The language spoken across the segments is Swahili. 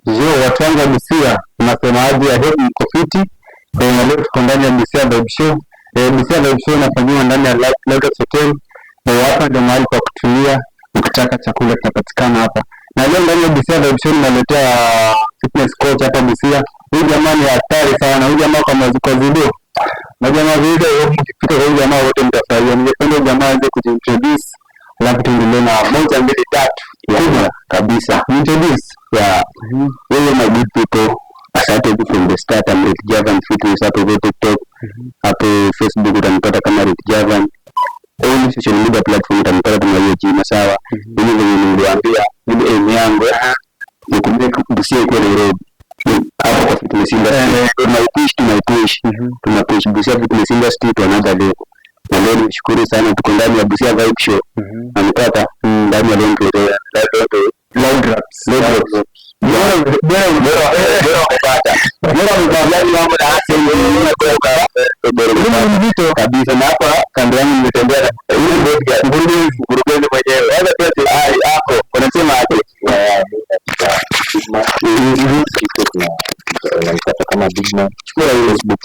Jo, watu wangu wa Busia, unasemaje? I hope mko fiti. Leo tuko ndani ya Busia Vibe Show. Busia Vibe Show inafanyiwa ndani ya Lotus Hotel. Hapa ndio mahali pa kutulia, ukitaka chakula kinapatikana hapa. Na leo ndani ya Busia Vibe Show nimeletea fitness coach hapa Busia. Huyu jamaa ni hatari sana. Huyu jamaa kwa video na jamaa vile, mkifika kwa huyu jamaa wote mtafurahia. Ningependa huyu jamaa aweze kujiintroduce, alafu tuendelee na moja, mbili, tatu. Yeah, kabisa. Introduce. Yeah. Wewe, my good people. Asante tu from the start. I'm Rick Javan Fitness hapo hivyo TikTok. Hapo Facebook utanipata kama Rick Javan. All social media platform utanipata kama hiyo jina, sawa. Mimi venye niliwaambia, mimi aim yangu ni kumake Busia ikuwe Nairobi. Hapo kwa fitness industry. Tunaipush, tunaipush. Tunapush Busia fitness industry to another level. Na leo nimeshukuru sana, tuko ndani ya Busia Vibe Show. Nanipata ndani ya Laundry Loud Raps. Loud Raps. Bora bora Bora bora umepata. Bora umepata, yani mambo na accent bora Mimi mzito. Kabisa. Na hapa kando yangu nimetembea na huyu bodyguard, mkurugenzi, mkurugenzi mwenyewe. Sasa pia ai hapo unasema aje? Unanipata kama Bigman. Chukua hiyo Facebook.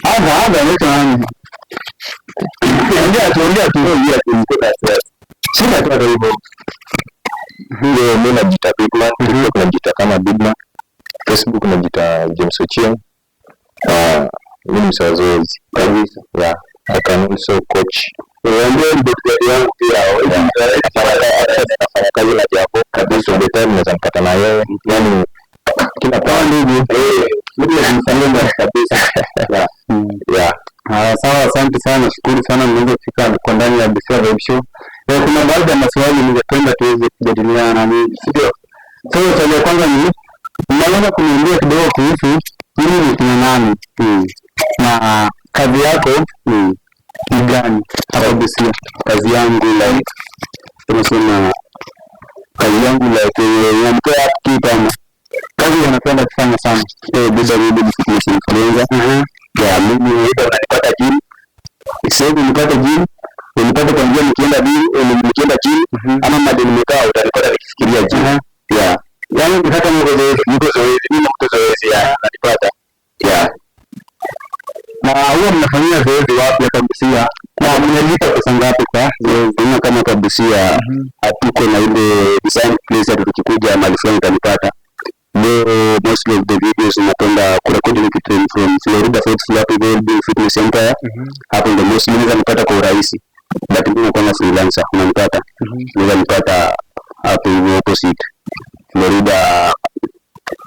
Hapa hapa inaitwa nani? Ongea tu, ongea tu. Ongea tu, mko na stress. Shida tu hata hivyo. Ndio, mimi najiita Bigman, TikTok najiita kama Bigman, Facebook najiita James Ochieng. Mimi ni msawazoezi Kabisa. Yeah, I can also coach. Niambie bodyguard yangu pia. Nafanya kazi na Jabo kabisa, the time naweza mpata na yeye, yani kila Kama ndugu. Mimi najifanyia kabisa. Yeah. Yeah. Ah, sawa, asante sana, shukuru sana mmeweza kufika kwa ndani ya Busia Vibe Show. Kuna baadhi ya maswali ningependa tuweze kujadiliana na ninyi, si ndio? So swali ya kwanza ni, unaweza kuniambia kidogo kuhusu mimi ni kina nani na kazi yako ni gani hapa Busia? Kazi yangu, like tunasema kazi yangu like inanipea upkeep ama Kazi unapenda kufanya sana. Buda, mimi ni fitness influencer. Yeah, mimi either unanipata gym, sasa hivi unipate gym, unipate kwa njia nikienda gym, nikienda gym ama madi nimekaa, utanipata nikifikiria gym. Yeah. Yaani ukitaka niko zoezi. Niko zoezi, mimi mtu zoezi, yeah, unanipata. Yeah. Na huwa mnafanyia zoezi wapi hapa Busia? Na mnalipa pesa ngapi kwa zoezi? Mimi kama kwa Busia hatuko na ile design place ati tukikuja mahali fulani utanipata. Leo mostly of the videos napenda kurekodi nikitrain from Florida Fourth Floor hapo hivyo Fitness Center. Hapo ndio mostly unaweza nipata kwa urahisi. But mimi nakuwa freelancer, unanipata. Unaweza nipata hapo hivyo opposite Florida,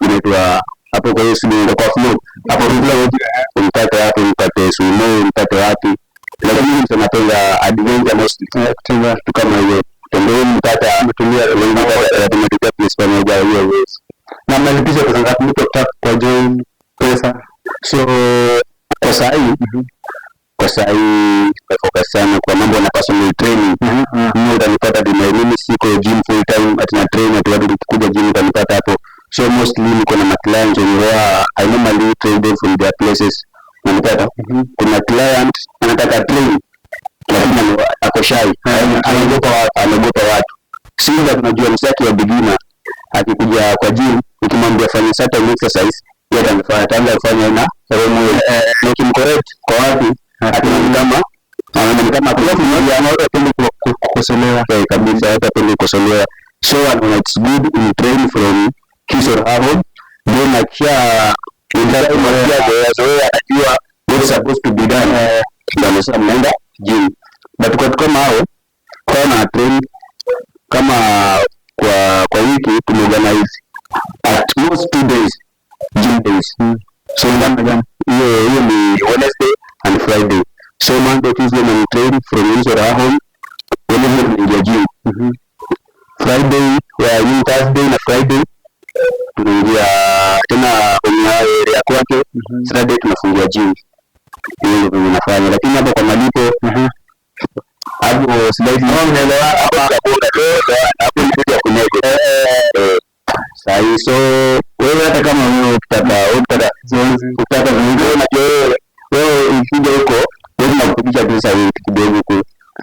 inaitwa hapo kwa hiyo sijui kwa floor hapo floor, unipate hapo, nipate sumo, nipate wapi. Lakini mimi mtu napenda adventure mostly, Kutembea. kitu kama hiyo, kutembea, nipata Mtumia tumetulia place pamoja, hiyo yes. Na mnalipisha pesa ngapi mtu akitaka kwa join pesa? So kwa sahi nimefocus sana kwa mambo na personal training. Mimi utanipata dima, mimi siko gym full time ati na train ati watu nikikuja gym utanipata hapo. So mostly niko na maclients wenye huwa I normally train them from their places. Unanipata? Kuna client anataka train lakini ako shy, anaogopa watu, anaogopa watu. Sasa tunajua msaki wa beginner akikuja kwa gym, ukimwambia fanya certain exercise, yeye atafanya, ataanza kufanya na wrong way. Na ukimcorrect kwa watu, ataona kama, anaona ni kama kuna mmoja Watu hawapendi kukosolewa. Eh, kabisa, watu hawapendi kukosolewa. So anaona it's good in train from his or her home, then akisha zoea zoea, anajua what's supposed to be done, ndio sasa mnaenda gym. But kwa kama hao kwa na train kama kwa wiki tumeorganize at most 2 days gym days. So hiyo hiyo ni Wednesday and Friday. So Monday, Tuesday na train from his or her home, Wednesday tunaingia gym. Friday wa I Thursday na Friday tunaingia tena kwenye area kwake. Saturday tunafungia gym. Hiyo ndio venye nafanya, lakini hapo kwa malipo hapo sidai, hapo tunagonga tu, hapo ni kitu ya kunego sahi. So wewe hata kama wewe ukitaka zoezi, unajua wewe ukija huko lazima kupigisha pesa weight kidogo,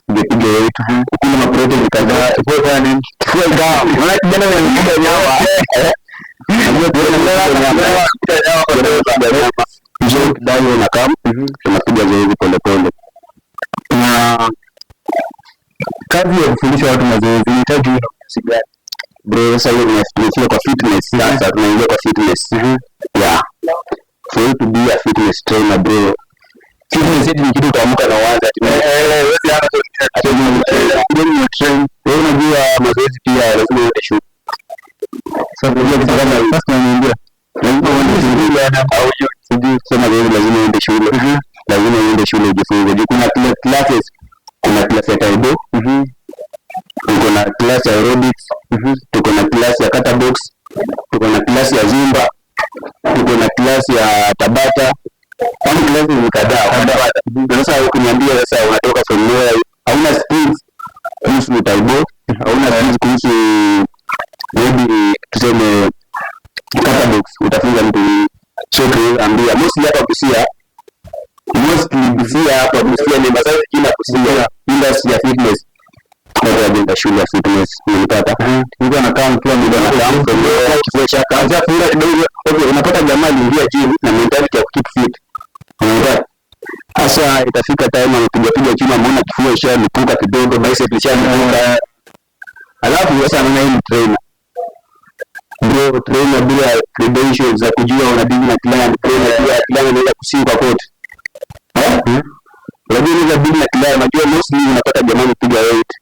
kupiga weight, ukula ma protein kadhaa, Kifua fanya nini? Kifua ikawa, maana kijana mwenye nyama. Unajua nyama. Mzee ukidai unakaa, tunapiga zoezi polepole. Na kazi ya kufundisha watu mazoezi inahitaji uwe na ujuzi gani? Bro, sasa hiyo tunafika kwa fitness. Sasa tunaingia kwa fitness. Yeah, for you to be a fitness trainer, bro, fitness eti ni kitu utaamka na uanze ati ati ni train. Wewe unajua mazoezi pia lazima uende shule. Sasa unajua kitu kama sasa unaniambia Lazima uende shule au sijui kusema zoezi, lazima uende shule, lazima uende shule ujifunze, juu kuna classes, kuna class ya Tae Bo, tuko na class ya aerobics, tuko na class ya kata box, tuko na class ya zumba, tuko na class ya Tabata, yaani class ni kadhaa kadhaa. Na sasa ukiniambia sasa unatoka from nowhere, hauna skills kuhusu Tae Bo, hauna skills kuhusu maybe tuseme kata box, utafunza mtu nini? So tuambia mostly hapa Busia, mostly Busia, hapa Busia ni Masai kila Busia industry ya fitness, watu wajenga shule ya fitness, unanipata? Mtu anakaa mkiwa Mtu anakaa from nowhere, kifua chake anza kula kidogo, okay, unapata jamaa aliingia gym na mentality ya keep fit, unanipata? Sasa itafika time amepiga piga chuma, ameona kifua ishalipuka kidogo, bicep ishalipuka, alafu sasa anaona yeye ni trainer. Bro, trainer bila credentials za kujua unadeal na client, trainer bila client anaweza kusue kwa court. Eh? Unajua unaweza deal na client, unajua mostly unapata jamaa amepiga weight.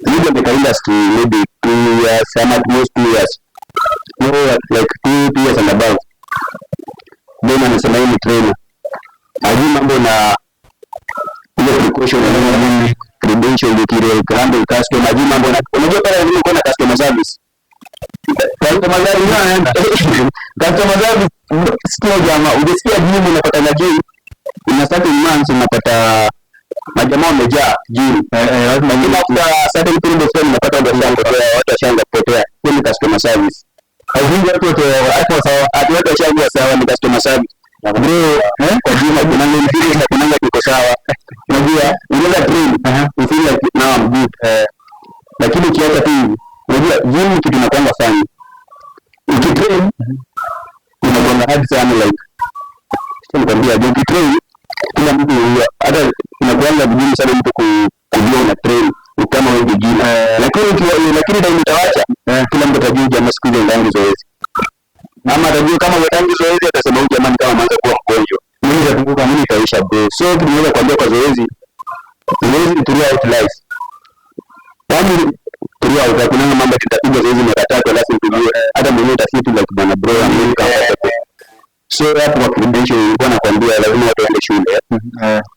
Maybe ameka industry maybe 2 years, ama at most 2 years. No, like 2 years and above. Then anasema yeye ni trainer. Hajui mambo na ile precaution ya credential ukire handle customer, hajui mambo na unajua pale lazima kuwa na customer service. Customer service anaenda. Customer service, sikia jamaa, ukisikia gym unapata na gym in a certain months unapata majamaa wamejaa gym. Lakini after certain period of time unapata watu washaanza, watu washaanza kupotea. Hiyo ni customer service. Hauvunji watu wote wako sawa. Ati watu washakuwa sawa, ni customer service. Bro, kwa gym kuna nini na kuna kiko sawa. Unajua unaweza train, you feel like now I'm good. Lakini ukiacha tu hivi, unajua gym kitu inakuanga fun. Ukitrain unakuanga hard sana, like sasa nikwambia, je, ukitrain kila mtu huwa hata inakuanga vigumu sana mtu kujua una train kama wewe gym. Lakini ukiwa lakini time utawacha, kila mtu atajua jamaa siku hizi ndio zoezi. Ama atajua kama huendangi zoezi, atasema huyu jamaa ni kama ameanza kuwa mgonjwa. Mimi nitapunguka, mimi nitaisha, bro. So tunaweza kuambia kwa zoezi, zoezi ni throughout life. Yaani throughout, hakuna mambo tutapiga zoezi miaka 3 alafu nitulie. Hata mwenyewe utafeel like bana bro, I'm not comfortable. So hapo kwa credential nilikuwa nakwambia lazima watu waende shule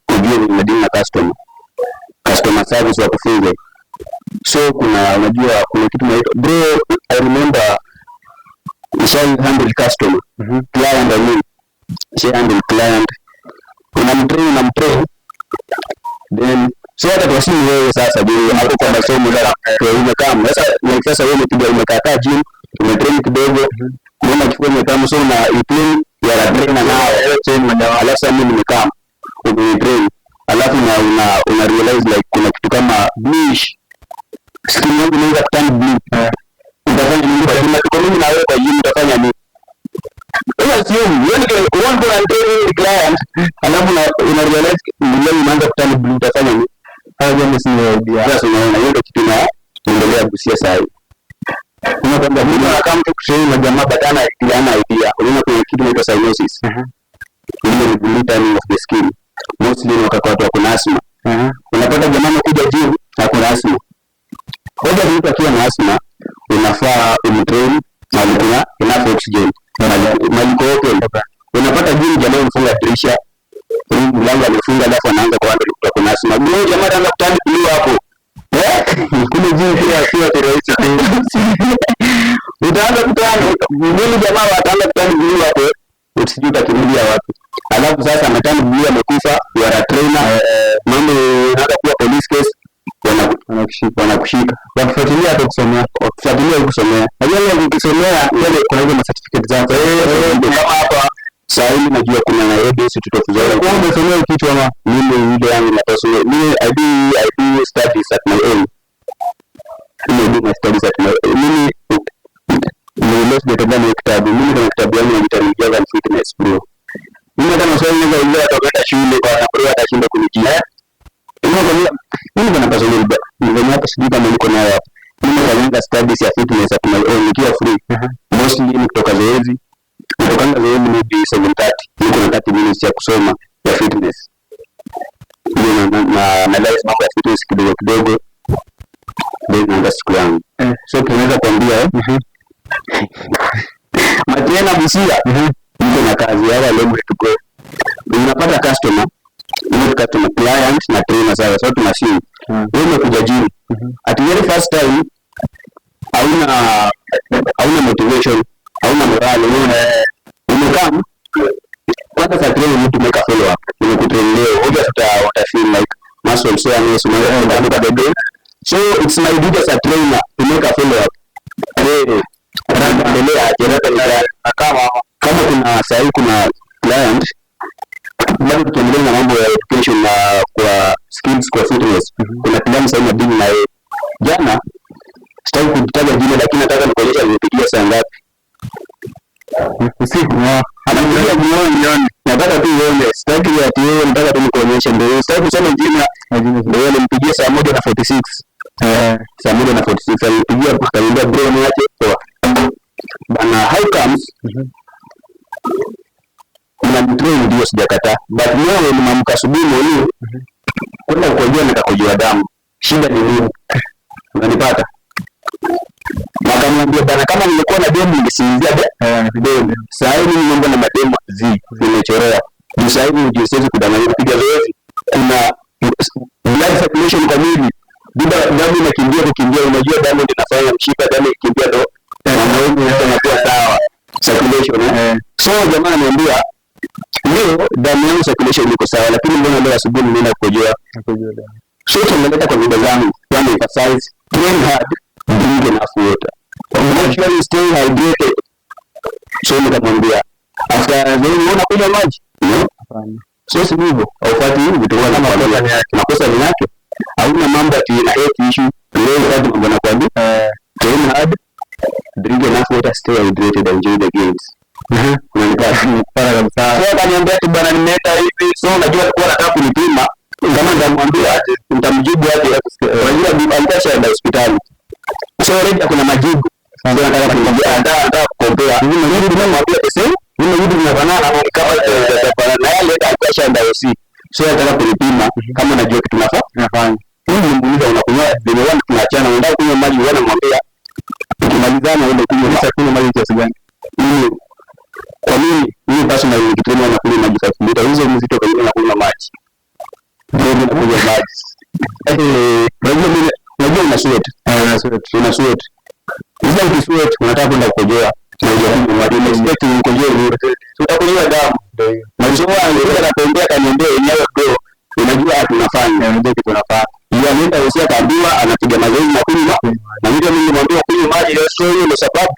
kujua vile unadeal na customer. Customer service wakufunze. So kuna unajua kuna kitu inaitwa, bro, I remember nishai handle customer. Client, I mean. Nishai handle client. Unamtrain, unamtrain. Then so hata kwa simu wewe sasa juu hapo kwa masomo sasa umekaa sasa, like sasa wewe umepiga, umekaa kaa gym, umetrain kidogo, unaona kifua imekaa, so na you train, you are a trainer now, alafu sasa mimi nimekaa umetrain, alafu na una realize like kuna kitu kama bluish, skin yangu inaweza kuturn blue, utafanya nini kwa gym? Tuko mimi na wewe kwa gym, utafanya nini? Wewe sio wewe ni one for and client, alafu una realize mwili unaanza kuturn blue, utafanya nini? Hayo jambo si idea. Sasa unaona hiyo ndio kitu na endelea Busia sasa hivi. Unaona kwamba mtu anakaa mtu kutrain na jamaa but hana idea, hana idea. Unaona kuna kitu inaitwa cyanosis. Ile ni blue turning of the skin. Mostly ni wakati watu wako na asthma. Unapata jamaa amekuja gym na kuna asthma. Hoja mtu akiwa na asthma unafaa umtrain mahali kuna enough oxygen. Mahali iko open. Unapata gym jamaa amefunga dirisha, mlango amefunga, alafu anaanza kuhandle mtu ako na asthma. Bro, jamaa anaanza kuturn blue hapo. Eh? Kule gym pia sio rahisi. Utaanza kuturn mwili, jamaa wataanza kuturn blue hapo, usijui utakimbilia wapi. Alafu sasa ameturn blue, amekufa, you are a trainer, mambo inaanza kuwa police case, Wanakushika. Wanakushika. Wakifuatilia hata kusomea. Wakifuatilia kusomea. Najua ile ukisomea Yale kuna hizo ma certificate zako. Eh, kama hapa saa hii najua kuna Nairobi Institute of Zoology. Wewe umesomea kitu ama? Mimi ile yangu na personal, mimi I do studies at my own. Mimi I do my studies at my, mimi Leo sijatembea na kitabu. Mimi kuna kitabu yangu inaitwa Yoga and Fitness, bro. Mimi hata maswali naweza uliza watu wakaenda shule kwa na bro atashinda kunijibu. Mimi kuna personal ndio hapa, sijui kama niko nayo hapa. Mimi nafanyanga studies ya fitness at my own nikiwa free. Mostly nikitoka zoezi. Nitokanga zoezi maybe 7:30. Niko na 30 minutes ya kusoma ya fitness. Ndio na analyze mambo ya fitness kidogo kidogo. Then naanza siku yangu. So tunaweza kuambia matrainer Busia, niko na kazi hapa leo to go. Unapata customer, not customer, client na trainer, sawa. So tunasema wewe umekuja gym at very first time, hauna motivation, hauna morale, wewe umekam kwanza saa training, mtu make a follow up, nimekutrain leo, obviously uta feel like muscle soreness, unaanza the day. So it's my duty as a trainer to make a follow up. Eh, endelea aje, rada kama kuna sahi kuna client bado, tukiendelea na mambo ya education na kwa skills kwa fitness, kuna client sasa nadeal na yeye jana, sitaki kutaja jina, lakini nataka nikuonyesha nimepigia saa ngapi. Usiku. Anapigia jioni, jioni. Nataka tu uone, sitaki ati wewe, nataka tu nikuonyeshe, ndio sitaki kusema jina. Ndio nilimpigia saa 1:46. Saa 1:46 alinipigia, akaniambia, "Bro, niache poa bana, how comes mnanitrain?" Ndio, sijakataa, but leo nimeamka asubuhi mwenyewe kwenda kukojoa, nikakojoa damu, shida ni nini? Unanipata? Wakaniambia, "Bana, kama nilikuwa na demu ningesinzia demu. Saa hii mimi mambo na mademu zi nimechorea. Juu saa hii ndio siwezi kudanganya, kupiga zoezi kuna blood circulation kwa mwili. Damu inakimbia kukimbia, unajua damu ndio inafanya mshipa, damu ikikimbia ndo mwanaume anakuwa sawa. Circulation, eh. So jamaa ananiambia, leo damu yangu circulation iko sawa, lakini mbona leo asubuhi nimeenda kukojoa?" So tumeleta kwa video zangu, one emphasize, train hard, drink enough water. Make sure you stay hydrated. So nikamwambia after then, unaona kunywa maji? No. So si hivyo, haufuati hivi vitu kwa nakwambia. Makosa ni yake. Hauna mambo ati na health issue. Leo ufuati mambo nakwambia. Train hard, drink enough water, stay hydrated, enjoy the games. Unanipata? Kabisa. So akaniambia tu, "Bwana, nimeenda hivi." So unajua alikuwa anataka kunipima kama nitamwambia aje, nitamjibu aje. Unajua alikuwa shaenda hospitali. So already kuna majibu. So nataka kumwambia, anataka kucompare. Mimi majibu namwambia the same. Mimi majibu zinafanana ama ni kama zinafanana na yale alikuwa shaenda OC. So anataka kunipima kama najua kitu nafaa. Nafanya. Mimi nilimuuliza, "Unakunywa venye wewe tunaachana, unataka kunywa maji?" Wewe namwambia tukimalizana uende kunywa. Sasa kunywa maji kiasi gani? Mimi kwa mimi personally nikitrain nakunywa maji 5 liter. Hizo mzito kwa nakunywa maji. Ndio nakunywa maji. Eh, unajua mimi, unajua una sweat. Eh, una sweat. Una sweat. Sasa ukisweat unataka kwenda kukojoa. Na hujakunywa maji, una expect ukojoe vizuri. So utakojoa damu. Ndio hiyo. Na so alikuwa anatembea akaniambia yenyewe, "Bro, unajua tunafanya." Unajua kitu unafanya. Yeye anaenda hosi akaambiwa anapiga mazoezi na kunywa. Na mimi nilimwambia kunywa maji leo, sio hiyo ndio sababu.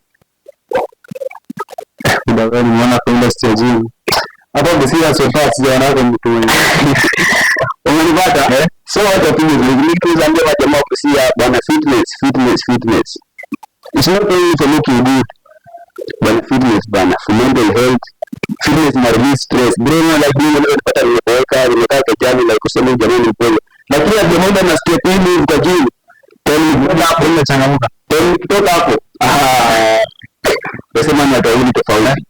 Muda gani nimeona kwa industry ya gym. Hapa Busia so far sijaona kwa mtu mwenye. Umenipata? So watu wapige zoezi. Mimi tuzaambia majamaa wa Busia, bwana, fitness, fitness, fitness. It's not only for looking good. Bwana, fitness, bana, for mental health. Fitness na release stress. Bro, like mimi leo nilipata nimeboeka, nimekaa kejani, like kusema jamani ni kweli. Lakini at the moment na step in kwa gym, then nikitoka hapo Umechangamka. Then nikitoka hapo, ah, nasema ni watu wawili tofauti.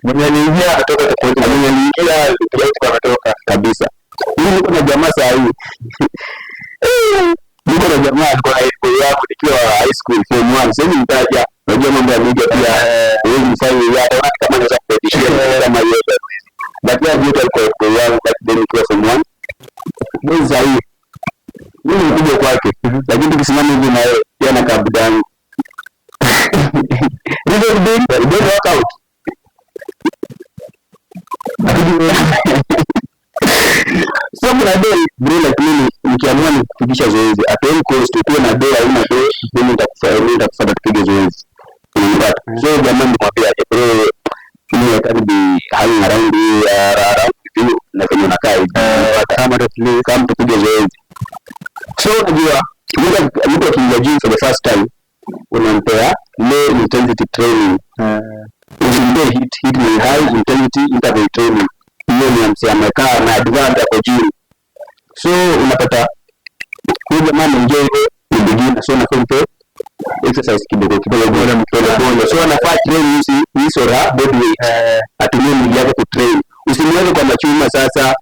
Mwenye aliingia atoka tofauti Na mwenye aliingia tofauti ametoka. Kabisa. Mimi niko na jamaa saa hii. Niko na jamaa alikuwa na high yangu nikiwa high school form 1. Sasa nitaja, unajua mambo ya media pia huwezi mfanya hivi, hata kama naweza kuedishia kama hiyo. But yeye ndio alikuwa high yangu back then nikiwa form 1. Mimi saa hii mimi ni mkubwa kwake, lakini tukisimama hivi na yeye, pia na kabuda yangu. Reason being, we don't work out. So kuna day, bro, like mimi nikiamua nikupigisha zoezi at any cost, ukuwe na do hauna do, mimi nitakufa, mimi nitakufuata tupige zoezi. Unanipata? So jamaa nikwambia aje, bro, mimi I can't be hanging around you, around with you na venye unakaa hivi. Unanipata? Kama tupige zoezi. So unajua mtu akiingia gym for the first time unampea low intensity training. training. Usimpe HIIT. HIIT ni high intensity interval training. Hiyo ni msee amekaa na advance, ako gym. So unapata huyu jamaa ameingia hivyo, ni beginner, so unafaa umpe exercise kidogo kidogo, pole pole. So anafaa train hizi his or her body weight, atumie mwili yake kutrain. Usimweke kwa machuma. Sasa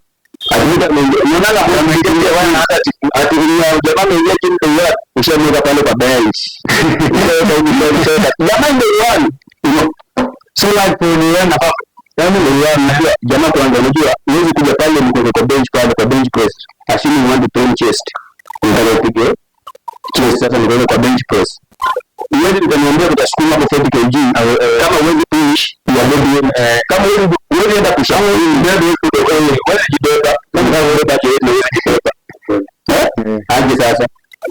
unaona ati jamaa ameingia gym kwa ushamweka pale kwa bench. Jamaa ndio one. So like ni nafaa, yaani ni one. Unajua jamaa kwanza, unajua huwezi kuja pale mko kwa bench, pale kwa bench press, assuming you want to train chest, unataka upige chest, sasa nikuweke kwa bench press, huwezi ukaniambia utasukuma hapo 40 kg kama huwezi push your body weight, kama huwezi enda push up, huwezi jibeba, kama huwezi beba weight, huwezi jibeba. Eh, aje sasa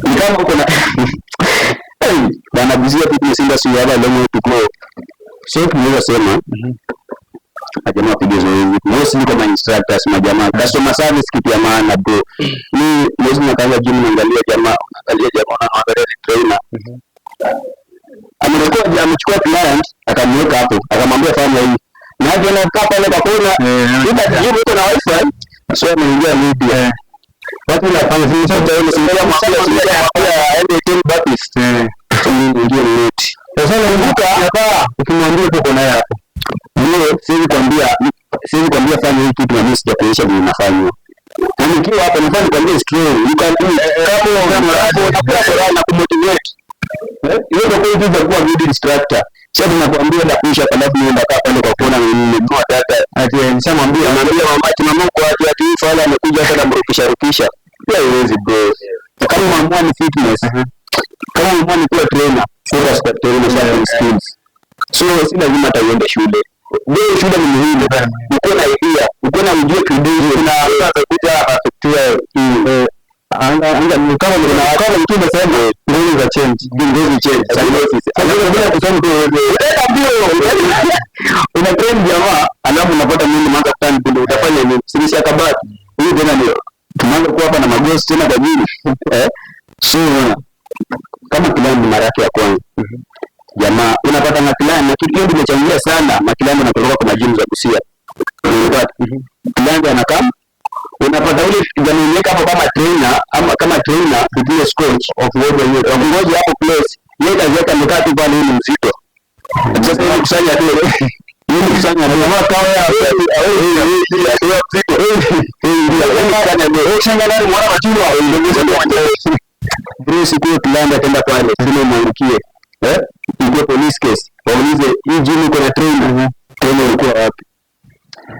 ni kama uko na. Hey, bana, Busia fitness industry have a long way to go. So tunaweza sema majamaa wapige zoezi, mostly kwa instructors, majamaa, customer service kitu ya maana, bro. Mi mwezi nakaanza gym, naangalia jamaa, naangalia jamaa, naangalia ni trainer amechukua client, akamweka hapo, akamwambia fanya hii, na akienda kukaa pale kwa kona, ila gym iko na wifi, so ameingia media. Watu wanafanya sisi sote ile sisi aende 10 burpees, ingie net. Sasa unakumbuka hapa ukimwambia uko naye hapo. Bro, siwezi kuambia fanya hii kitu na mimi sijakuonyesha vile inafanywa. Na nikiwa hapa nafaa nikwambie strong, you can do it. Kama hapo unakuwa furaha na kumotivate. Eh, hiyo ndio kweli tu kuwa good instructor. Sasa tunakuambia na kuisha, alafu nienda kaa pale kwa kona, nimenunua data. Ati nishamwambia. Naambia mama ati mama uko wapi? Ati hii fala amekuja hapa na mrukisha rukisha. Pia haiwezi, bro. Kama umeamua ni fitness, kama umeamua ni kuwa trainer, focus kwa trainer, sharpen skills. So si lazima hata uende shule. Ndio, shule ni muhimu. Uko na idea, uko na ujue credentials. Kuna mtu atakuja afektiwe, anga anga ni kama mtu umesema ngozi za change. Ngozi change. Sasa bila kusoma tu wewe. Utaenda mbio. Una train jamaa, alafu unapata mimi nimeanza kutani punde, utafanya nini? Si akabaki. Huyu tena ndio tumeanza kuwa hapa na maghost tena kwa jini. Eh? So kama client ni mara yake ya kwanza. Jamaa unapata maclient, na kitu hiyo imechangia sana maclient wanatoroka kwa magym za Busia. Unapata client anakaa, unapata ule jamaa umeweka hapo kama trainer ama kama trainer fitness coach of ngoja hiyo of ngoja hapo place, yeye kazi yake amekaa tu pale, ni mzito. Sasa hivi kusanya tu, hii ni kusanya tu jamaa kawa ya mzito. Kusanya mwana machungwa. Bro, siku hiyo client ataenda pale tena umwangukie, eh, ikuwe police case, waulize hii gym iko na trainer, trainer ulikuwa wapi?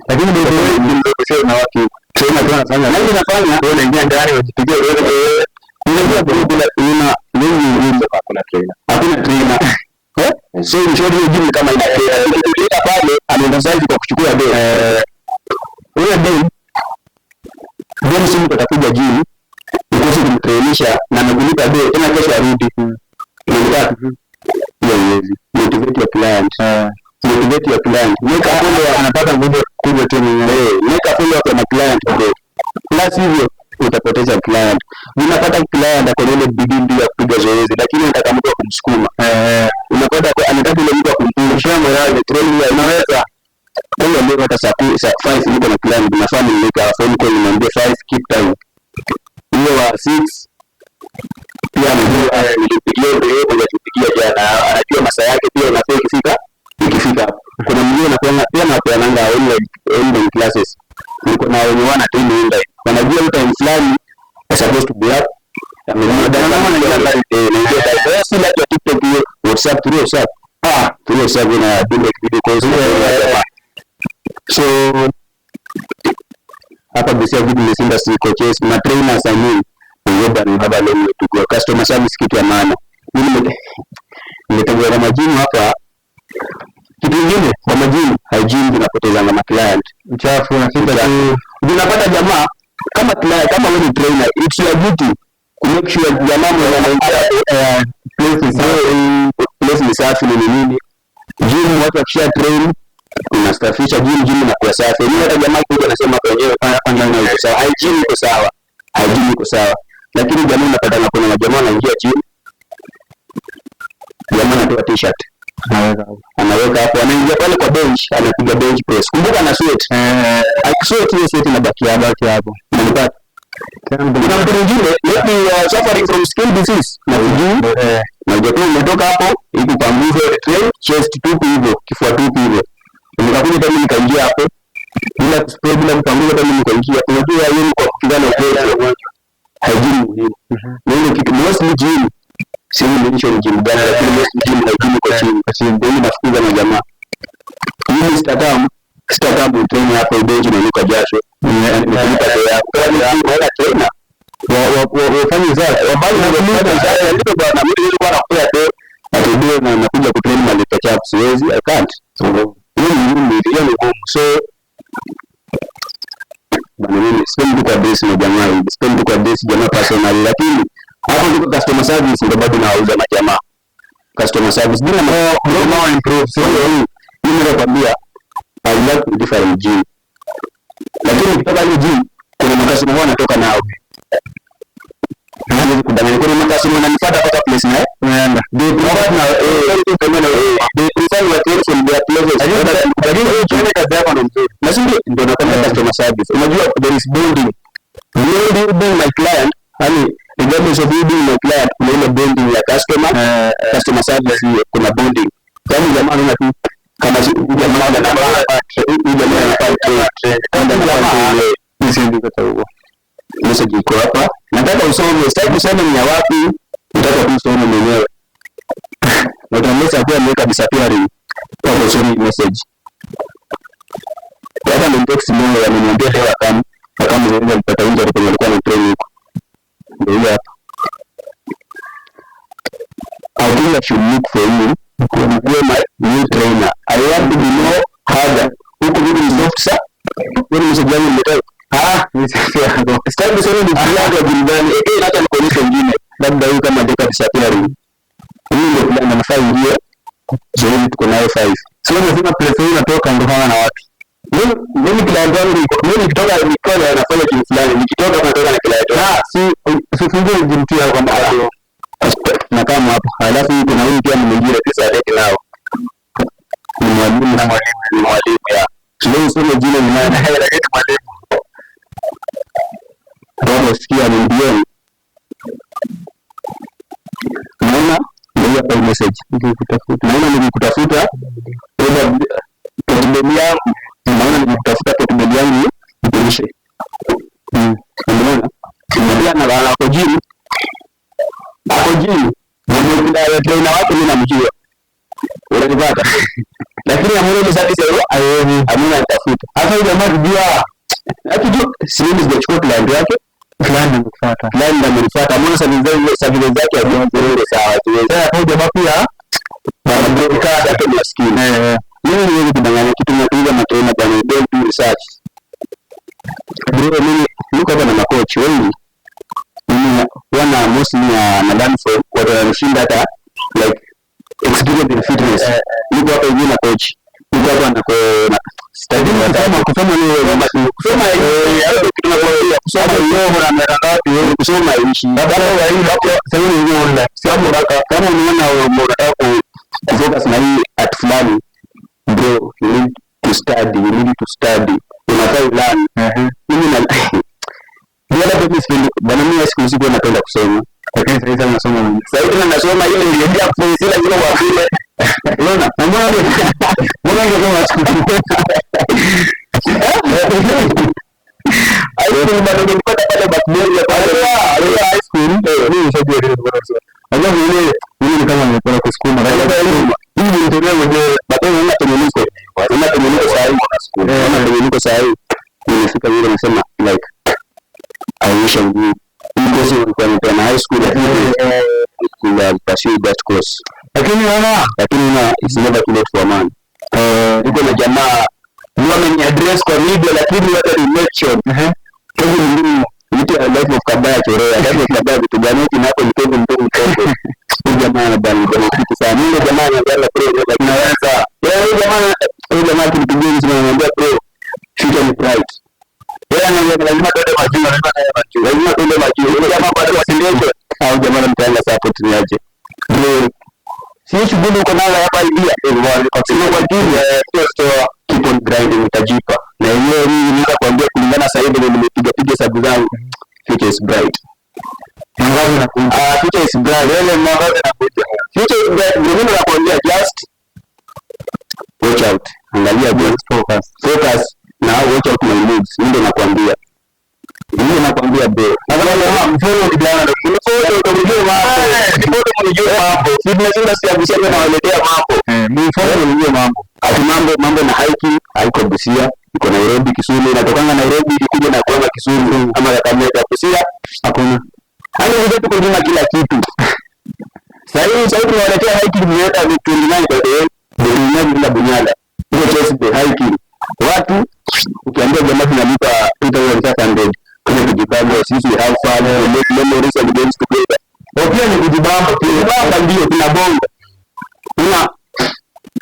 Lakini ndio ndio na wapi? Trainer tu anafanya na ile inafanya Wewe unaingia ndani unajipigia wewe. Unajua bro, bila una mimi Hakuna trainer. Hakuna trainer. Eh, so in short hiyo gym kama ina trainer, ukifika pale anaemphasize kwa kuchukua do ule dem dem, si mtu atakuja gym ukose kumtrainisha na amekulipa do, tena kesho arudi. Unanipata? Hiyo haiwezi. Motivate your client, motivate your client, make a follow up. Anapata nguvu kuja tu mwenyewe. Eh, make a follow up na client, bro. La sivyo utapoteza client. Unapata client ako na ile bidii ndio ya kupiga zoezi, lakini anataka mtu wa kumsukuma. Unapata anataka ile mtu wa kumpush. Morale, training ya unaweza. Kwa hiyo ndio hata saa 5 niko na client, nafaa nimweke phone call, nimwambie 5, keep time. Hiyo wa 6 pia anajua nilipigia, ndio yeye mwenye tupigia jana, anajua masaa yake pia inafaa ikifika. Kuna mwingine anakuanga pia napeananga online classes. Niko na wenye wana attend online. Wanajua hii time fulani supposed to be up. Si like ya TikTok hiyo, WhatsApp, through WhatsApp. Ah, through WhatsApp na do like video calls. So hapa Busia Fitness Industry coaches na trainers, I mean, we have a long way to go. Customer service kitu ya maana. Mimi nimetembea na magym hapa. Kitu kingine kwa magym, hygiene zinapotezanga ma client. Uchafu unafika tu. Unapata jamaa kama client, kama wewe ni trainer, it's your duty to make sure jamaa mwenye anaingia, place ni safi. Place ni safi, ni nini. Gym watu wakisha train unasafisha gym, gym inakuwa safi. Mimi hata jamaa kuja anasema wenyewe hapa ndani iko sawa, hygiene iko sawa, hygiene iko sawa. Lakini jamaa unapata na kuna majamaa wanaingia gym, jamaa anatoa t-shirt. Anaweka hapo. Anaweka hapo, anaingia pale kwa bench, anapiga bench press. Kumbuka ana sweat. Akisweat, hiyo sweat inabaki hapo. Baki hapo. Unanipata? Tena mtu Kuna mtu mwingine maybe you are suffering from skin disease na hujui, na hujakuwa umetoka hapo ikupanguze train chest tupu hivyo, kifua tupu hivyo, nikakuja tena nikaingia hapo bila kuspray, bila kupanguza, tena nikaingia. Unajua hiyo ni kwa kupigana ugonjwa, hygiene muhimu. Na ile kitu mostly gym, siwezi mention gym gani, lakini mostly gym hygiene iko chini kwa chini. Ndio nafukuza na jamaa, mimi sitakamu train hapo, bench inanuka jasho, nimekulipa pesa yako kwa nini? Naona trainer wafanye usafi. Wabali na ndio bwana, mimi nilikuwa nakupea tu atubie na nakuja kutrain mahali pachafu, siwezi, I can't. Hiyo ni ngumu, hiyo ni ngumu. So bwana, mimi sipendi tu kuaddress na jamaa hivi, sipendi tu kuaddress jamaa personally, lakini hapo ndipo customer service ndio bado nawauza majamaa. Customer service bila Jamaa improve. sio hii, mimi nakwambia I work in different gym, lakini nikitoka hiyo gym kuna macustomer huwa natoka nao. Siwezi kudanganya, kuna macustomer wananifuata mpaka place na Unaenda. they prefer na they prefer your train from their places. Lakini wewe tuone kazi yako ni nzuri. Na si ndio nakwambia customer service. Unajua there is bonding. You being my client, yani regardless of you being my client, kuna ile bonding ya customer, customer service hiyo, kuna bonding. Yaani jamaa anaona tu kama huyu jamaa anafaa, huyu jamaa anafaa train. Mimi siwezi kata huko. Message iko hapa. Nataka usome, sitaki kusema ni ya wapi, nataka tu usome mwenyewe. Na utamuuliza akuwa ameweka disappearing kwa usome message. Hata ni text leo, ameniambia leo akam zaidi alipata injury kwenye alikuwa na train huko. Ndio hiyo hapa. I think I should look for you nikuwe my new trainer. I want to be more harder. Huku mimi ni soft sa. Wewe ni message yangu nimetoa. Ah, Mimi si yako. sitaki kusema ni yangu ya gym gani. Eh, acha nikuonyeshe wengine. Labda huyu kama hajaweka disappearing. Huyu ndio plan anafaa ingie. Zoezi tuko nayo 5. Sio unasema place hii unatoka ndio na watu. Mimi client wangu mimi nikitoka nikiwa nafanya kitu fulani, nikitoka natoka na client. Ah, si usifungue gym tu yako kwamba Na kama hapo, halafu kuna huyu pia ni mwingine pesa alete nao. Ni mwalimu na mwalimu, ni mwalimu ya. Sio usome jina ni nani, lakini mwalimu. Roho sikia ni ndio. Naona ndio hapa message. Nikikutafuta. Naona nikikutafuta portfolio yangu, naona nikikutafuta portfolio yangu ikuonyeshe. Umeona? Pia na ako gym. Ako gym. Mwenye trainer wake mimi namjua. Unanipata? Lakini amuna ile service hiyo Aioni. amuna nitafuta. Hata huyu jamaa akijua Akijua si mimi sijachukua client yake, fulani amekufuata. client ndo amenifuata. Amuna service zake haziende sawa. Siwezi. Sasa huyu jamaa pia Kaa yake maskini. Mimi niwezi kudanganya kitu na kuuza matrainer bwana, don't do research. Bro, mimi niko hapa na makochi wengi. Mimi wana mostly na learn from watu wananishinda hata like experience in fitness. Niko hapa hivi na coach. Niko hapa na ko na Lakini kusoma ni wewe. Kusoma hayo kitu nakwambia, kusoma Kusoma na miaka ngapi wewe? Kusoma ishi. Labda wewe hii hapo sasa hivi ni online. Sio kama unaona unataka kufocus na hii art fulani, bro, you need to study, you need to study. Unafaa ulearn. Mimi na bila hata mimi sipendi bwana, mimi siku hizi napenda kusoma. Lakini sasa hivi nasoma mimi. Sasa hivi nasoma ile niliendea kufanya sila zile wa vile. Unaona? Na mbona ungesoma siku High school bado nilipata pale backboard ya pale. High school mimi nishajua ile nilikuwa nasoma. Unajua ile mimi ni kama nilikuwa kusukuma. Hii nilitolea mwenyewe. Baadaye unaona penye niko. Unaona penye niko saa hii. Unaona penye niko saa hii. Nimefika vile nasema like I wish I knew. Hii course nilikuwa nimepewa na high school, lakini could have pursued that course. Lakini unaona Lakini na it's never too late for a man. Niko na jamaa ndio ameniaddress kwa media, lakini hata ni mention. Kevin Ndungu, mtu ya Life of Kabaya Chorea, Life of Kabaya vitu gani huku nako ni Kevin Ndungu Kevin. Huyu jamaa ana bani kwa kitu sana. Mimi jamaa anaanza pro naweza. Yeye huyu jamaa akinipigia simu ananiambia, "Bro, future ni bright." Yeye ananiambia lazima tuende majuu, lazima tuende majuu. Lazima tuende majuu. Huyu jamaa bado wasindio. Au jamaa mtaanza support ni aje? Bro, si shughuli uko nayo hapa idea. Sio kwa junior, sio store, keep on grinding, utajipa. Na yenyewe mimi naweza kuambia kulingana sasa hivi nimepiga piga hesabu zangu, future is bright. Mwangaza unakuja. Ah, future is bright. Wewe mwangaza unakuja. Future is bright. Ndio mimi nakwambia, just watch out. Angalia, just Focus. Focus na watch out my moves. Mimi ndio nakwambia. Mimi nakwambia, bro. Na kama mfano kijana ndio Mfoto utamjua mambo. Mfoto mnijue mambo. Fitness industry ya Busia nawaletea mambo. Mfano unijue mambo. Ati mambo mambo na hiking haiko Busia, iko Nairobi, Kisumu, inatokanga Nairobi ikikuja na kuanga Kisumu ama Kakamega. Busia Hakuna. Yaani sisi tuko nyuma kila kitu. Sasa hivi tunawaletea hiking, tumeweka ni 29 kwa hiyo 29 bila Bunyala. Hiyo Chase Bay hiking. Watu ukiambia jamaa tunalipa 2500, kuja kujibamba, sisi we have fun, we make memories and games together. Kwa pia ni kujibamba pia. Kujibamba ndio kuna bonga.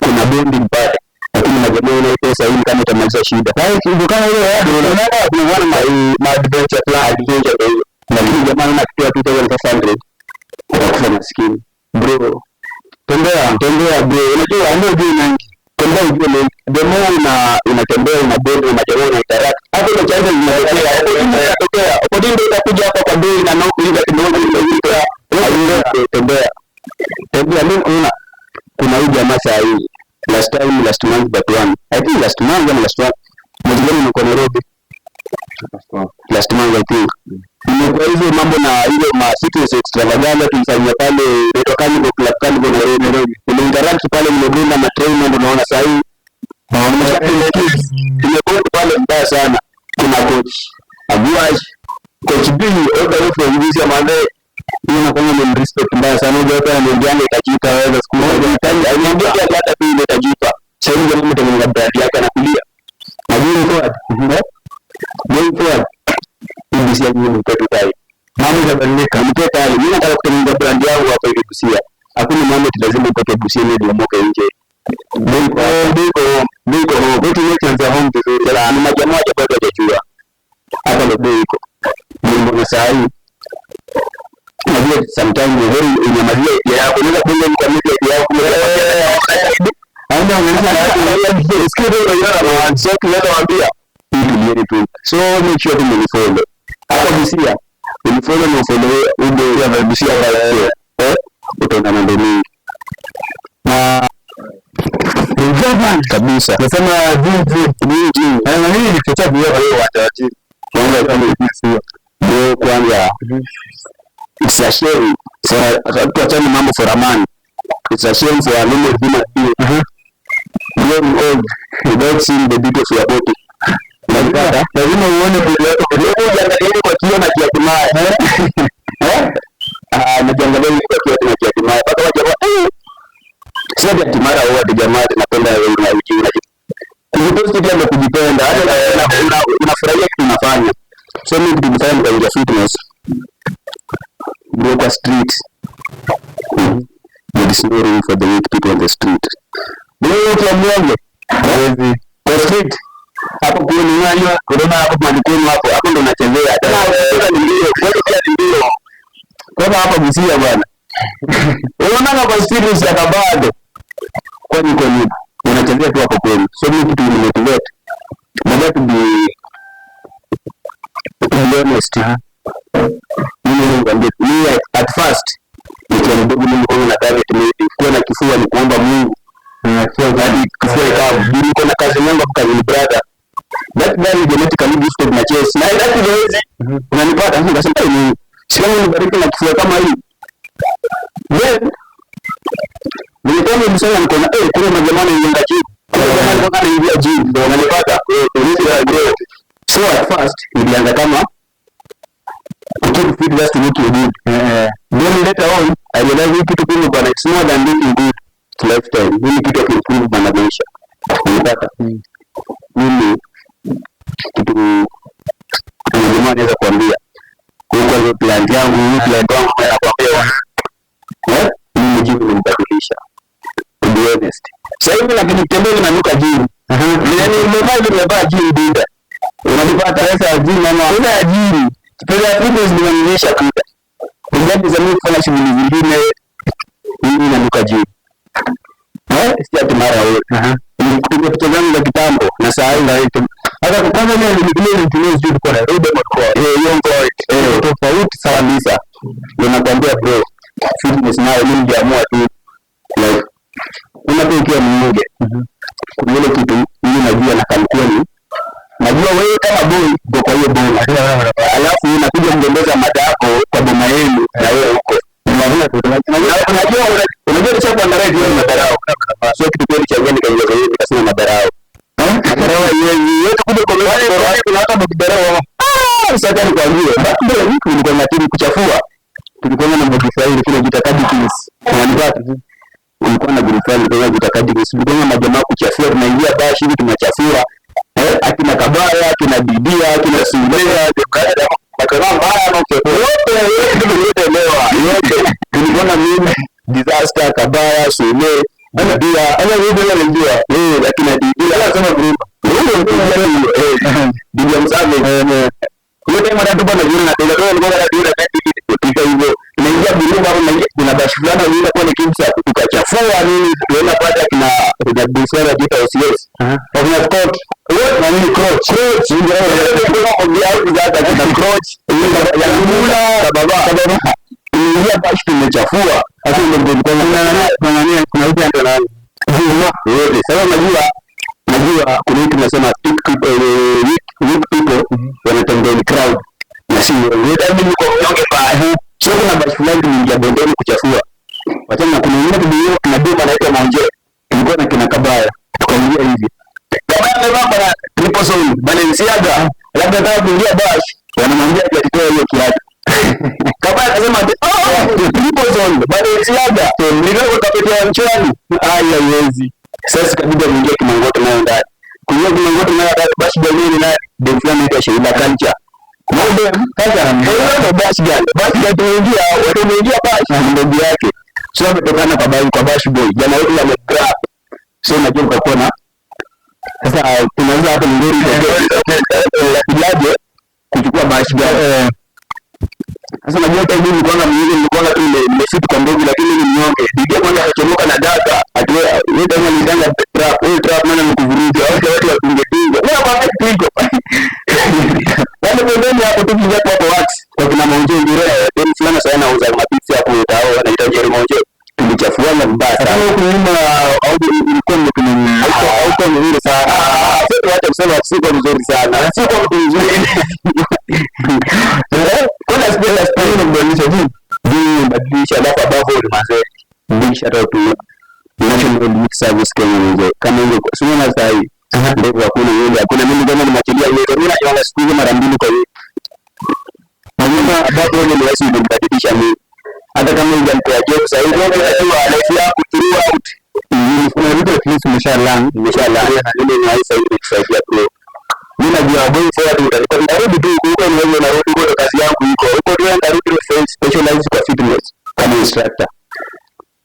Kuna bonding pale. Lakini majamaa ile pesa hii kama itamaliza shida. Ndio kama ile ya Unaona kuna ma adventure plan, adventure ndio hiyo. Lakini jamaa anaona kitu 2500, utakufa maskini. Bro, tembea. Tembea, bro. Unajua Tembea ujue mengi. Tembea ujue mengi. The more unatembea, una bond na majamaa, una interact. Hapo ndio chanzo zinatokea. Opportunity inatokea. Opportunity itakuja hapa kwa bei na knock hivi kidogo ndio hiyo. Tembea. Tembea, mimi unaona kuna huyu jamaa saa hii, last time, last month but one, I think last month ama last one, mwezi gani niko Nairobi, last month I think, nimekuwa hizo mambo na ile ma fitness extravaganza tulifanyia pale inaitwa Carnival Club, Carnival Nairobi. Nairobi nimeinteract pale, nimegonga ma trainer, ndio naona saa hii nimegonga pale mbaya sana. Kuna coach Aguash, coach B all the way from Busia, manze mimi nakwanga ni respect mbaya sana. Unajua hata ananiambianga itajipa wewe siku moja. Aliniambia pia hata pia ile itajipa. Sasa hivi jamaa ametengeneza brand yake, anakulia. Na going forward, going forward, hii Busia mimi ni kwetu tai. Mambo itabadilika. Mpe tai. Mimi nataka kutengeneza brand yangu hapa hivi Busia. Hakuna mambo eti lazima utoke Busia ili umoke nje. Biko biko biko biko ni za home vizuri. Sasa ni majamaa bado hajajua. Hapa ndio bei iko. Ndio na saa hii unajua sometimes ni very unyamazia idea yako, unaweza kuenda kwa media idea yako, Hauna unaona. Sikia ndio unaona na so tunaweza waambia hii tulieni tu, so make sure tu mnifollow hapa Busia, unifollow na ufollow uje ya Busia vibe, utaona mambo mengi Na kabisa. Nasema gym gym. Gym. Na mimi nikichocha pia kwa hiyo uwanja wa gym. Kwanza kama ndio kwanza, it's a shame for tuachane mambo, for a man it's a shame for a normal human being growing old without seeing the beauty of your body. Unajipata? Lazima uone mwili wako. Wewe ujiangalie kwa kioo na kiatimaya. Eh? Ah, najiangalia kwa kioo na kiatimaya. Mpaka wajamaa sio kiatimara wote jamaa tunapenda wewe na uji. Kujiposti pia ndio kujipenda. Hata unafurahia kitu unafanya. So mimi kitu nifanya nikaingia fitness. Bro, kwa street. There is no room for the weak people on the street. Bro, ukiambiwa Hawezi. kwa street hapo kwenu, unajua unaona hapo mahali kwenu hapo hapo ndo unachezea. Tena ni mbio, wewe pia ni mbio. Kama hapa Busia bwana. Unaona kwa street ya kabado. Kwani kwa nini? Unachezea tu hapo kwenu. So mimi kitu nimemotivate. Baada to be honest. Mimi nikwambie, mimi at first nikiwa mdogo mimi nilikuwa na target maybe kuwa na kifua ni kuomba Mungu. Hadi kifua ikawa, niko na kazi yangu hapo, kazi brother. That guy is genetically gifted na chest. Na that is easy. Unanipata? Sasa nikasema, "Hey, Mungu, si kama unibariki na kifua kama hii." Then nilikuwa nimesema niko na kuna majamaa wanaingia gym. Kuna jamaa alikuwa anaingia gym ndio unanipata. Eh, so at first nilianza kama to keep fit just to look good. Then later on I realized hii kitu kumbe bwana, it's more than looking good, it's lifestyle. Hii ni kitu ya kuimprove bwana maisha. Unanipata? Mimi kitu kuna jamaa anaweza kuambia huyu kwanza client yangu, huyu client wangu anakuambia, mimi gym imenibadilisha, to be honest. Sasa hivi lakini tembea ninanuka gym. Yaani nimevaa gym buda. Unanipata? Pesa ya gym ama Pesa ya gym. Pesa ya fitness nimenilisha buda. Ingawa za mimi kufanya shughuli zingine, mimi nanuka gym. Na Eh, si ati mara wewe. Nilikutumia picha zangu za kitambo na saa hii na Hata kwanza mimi nilitumia sijui ulikuwa Nairobi ama ulikuwa eh, hiyo eh tofauti sana kabisa. Ndio nakwambia bro, fitness nayo mimi niliamua tu like unapia ukiwa mnyonge, kuna ile kitu mimi najua na kalkuli, najua wewe kama boy uko kwa hiyo boma, alafu unakuja kugombeza mada yako kwa boma yenu na wewe huko unajua nishakuangalia hiyo madharau, sio kitu kweli cha gani kaingia kwa hiyo nikasema madharau. Madharau yote kuja kwa kuna hata madharau. Ah, sasa nikwambie, mbele wiki nilikuwa na timu kuchafua, tulikuwa na mmoja fulani kule jita Kadikins, unanipata? Ulikuwa na group fulani kwa jita Kadikins, tulikuwa na majamaa kuchafua, tunaingia bash hivi tunachafua, eh, akina Kabaya, akina Bidia, akina Sumea, majamaa mbaya na wote wote wote yote tulikuwa na mimi Disaster, Kabaya, Sume, Bidia, ana bidia anajua, eh, akina Bidia anasema group eh, Bidia Msame hiyo time hata tupo na jioni na tena kwa nilikuwa na jioni na kupika hivyo tunaingia Burungu hapo na kuna bash fulani inaenda kwa ni kimsa tukachafua nini tunaenda pale kina kuna busara jita OCS kuna Scott wote na nini Crouch Crouch ndio ndio kwa au za kuna Crouch ya Mula baba baba tunaingia bash tumechafua sasa ndio ndio kuna kuna kuna yule ndio nani wote sasa najua kuna kitu tunasema weak people wanatembea in crowd na si wewe mimi kwa mnyonge pale. Sio kuna basi fulani tuliingia bondeni kuchafua, wachana na kuna wengine tulio na dema anaitwa Monje, tulikuwa na kina Kabaya tukaingia hivi Kabaya amevaa bana triple soul Balenciaga, labda kama kuingia bash wanamwambia ati atoe hiyo kiatu. Kabaya akasema ati oh, triple soul Balenciaga ndio utapetea mchwani, haya haiwezi. Sasa kabidi ameingia Kimangoto nayo ndani, kuingia Kimangoto nayo ndani basi jamii ni nani dem fulani anaitwa Sheila Culture Kumbe kaza na ndio bash girl, bash girl tumeingia, watu wameingia bash na ndugu yake. Sio ametokana kwa bash kwa bash boy. Jamaa wetu amegrab. Sio unajua mtakuwa na sasa tunaweza hapo ngori kujaje kuchukua bash girl. Sasa unajua hata mimi nilikuwa mnyonge, nilikuwa tu nimefit kwa ndugu lakini ni mnyonge. Bibi kwanza akachomoka na data. Ati wewe kama nitanga trap, wewe trap maana nikuvuruga. Wote watu wapunge pingo. Wewe kwa pingo. Wale pembeni hapo tu kingia hapo wax kwa kina Monje ndio dem fulani sana anauza mapizza hapo utao anaitwa Jerry Monje. Tulichafuana vibaya sana. Huko nyuma au ilikuwa mmetumia Hauko mzuri sana. Sio wacha kusema siko mzuri sana. Siko mtu mzuri. Kuna spell spell mbadilisha juu. Juu mbadilisha alafu above all mazee. Big shout out to National Youth Service Kenya mzee. Kama hiyo sio na sasa hii. Ndio hakuna yule hakuna mimi kama nimeachilia ile mimi naona siku hizi mara mbili kwa wiki. Najua above all ni wasi mbadilisha mimi. Hata kama hujampea job sasa hivi unajua life yako throughout. Kuna vitu at least umesha learn. Nimesha learn ile ni sasa hivi kusaidia bro. Mimi najua going forward nitakuwa narudi tu huko, niwe narudi huko, kazi yangu iko huko tu, narudi specialize kwa fitness kama instructor.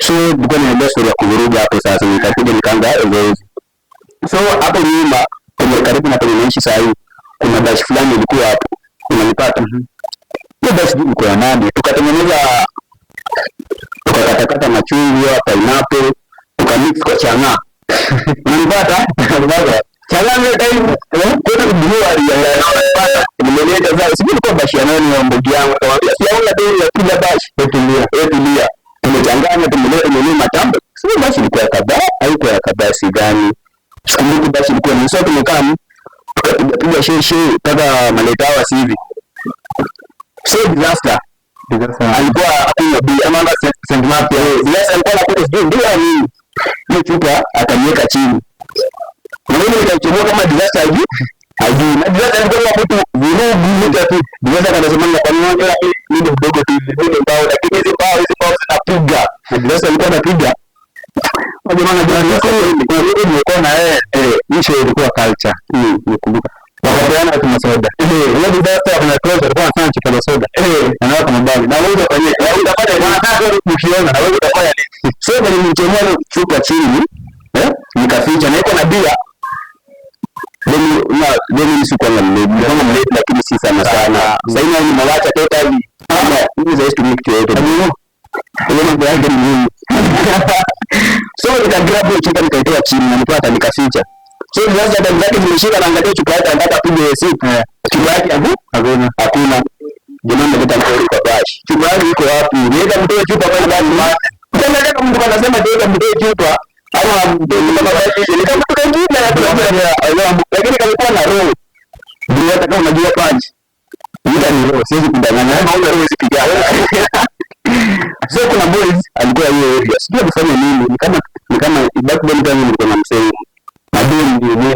So nilikuwa nimeendea story ya kuvuruga hapo sasa, nikakuja nikaanza zoezi. So hapo nyuma kwenye karibu na kwenye naishi sasa hivi kuna bash fulani ilikuwa hapo, unanipata? Hiyo bash ilikuwa ya nani? Tukatengeneza, tukakatakata machungwa, pineapple, tukamix kwa chang'aa. Unanipata? Unanipata? Chang'aa ile time kwenda brewery ya unanipata? Nimeleta sasa, sijui ilikuwa bash ya nani ya mbogi yangu, nikamwambia si hauna deni ya kila bash, wewe tulia, wewe tulia. Tumechanganya, tumeleta tumenunua matambo. Sio bash ilikuwa ya kadhaa, haikuwa ya kadhaa sidhani. Sikumbuki bash ilikuwa ni sio, tumekaa tukapiga piga shehe mpaka maletawa hivi. So Disaster alikuwa akunywa bia ama St. Martin. Disaster alikuwa anakunywa sijui ndio nini. Hiyo chupa akaiweka chini. Na mimi nikaichomoa kama Disaster hajui. Hajui. Na Disaster alikuwa mtu vurugu mtu tu. Disaster akasema kwa nini unajua mimi ni mdogo tu hivi ni mbao lakini hizi mbao zinapiga. Na Disaster alikuwa anapiga. Jamaa najua kuna mimi nilikuwa na yeye mwisho ilikuwa culture. Nikumbuka. Wakapeana kama soda. Ile Disaster kuna close alikuwa anafanya chupa za soda. Anaweka mabali. Na wewe utafanya, wewe utafanya wanataka ukiona na wewe utafanya nini? So kwenye nilichomoa chupa chini, nikaficha na iko na bia. Then na then mimi sikuwa na mlevi, kama mlevi lakini si sana sana. Sasa hivi nimewacha totally. Ama mimi sasa situmii kitu yoyote. Ile mambo yake ni muhimu. So nikagrab hiyo chupa, nikaitoa chini na nilikuwa nikaficha. So sasa damu zake zimeshika, naangalia chupa yake, anataka apige sip. Chupa yake Hakuna. Hakuna. Jamaa ameleta mtori kwa bash. Chupa yake iko wapi? Niweka mtoe chupa pale basi. Ukiangalia kama mtu anasema niweka mtoe chupa ama mtoe kama bash, ni kama mtu kingine anatoa, lakini kalikuwa na roho. Ndio hata kama unajua punch. Nita ni roho, siwezi kudanganya. Kama una roho huwezi pigana. So kuna boys alikuwa hiyo area. Sijui alifanya nini, ni kama back then kama nilikuwa na msee. Madem ndio ni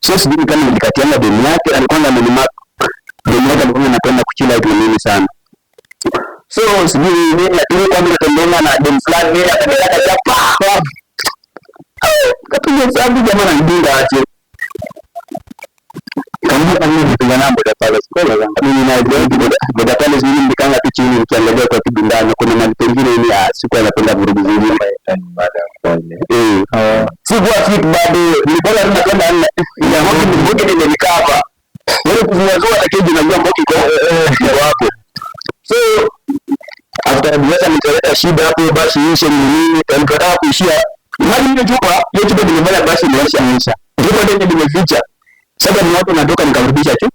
so sijui kama nilikatianga demu yake, alikuwa amenimark. Demu yake alikuwa anapenda kuchill out na mimi sana. So sijui nini, lakini kwa mimi natembea na demu fulani, mimi akanileta chapa. Kapiga hesabu, jamaa ananidunga aje. Kama mimi nilipigana na boda palace kwa mimi na boda palace, mimi nilikanga tu chini nikiangalia kwa kibindano. Kuna mahali pengine mimi sikuwa napenda vurugu zingine. Eh, sikuwa fit bado, nilikuwa tu napenda ya mboki, mboki nimenikava. Wewe kuzuazoa, lakini unajua mboki iko hapo. So after sasa nikaleta shida hapo, basi ishe ni nini, nikataka kuishia. Imagine ile chupa, hiyo chupa nimefanya basi imeisha imeisha. Chupa ndio nimeficha. Sasa ni watu natoka nikarudisha tu.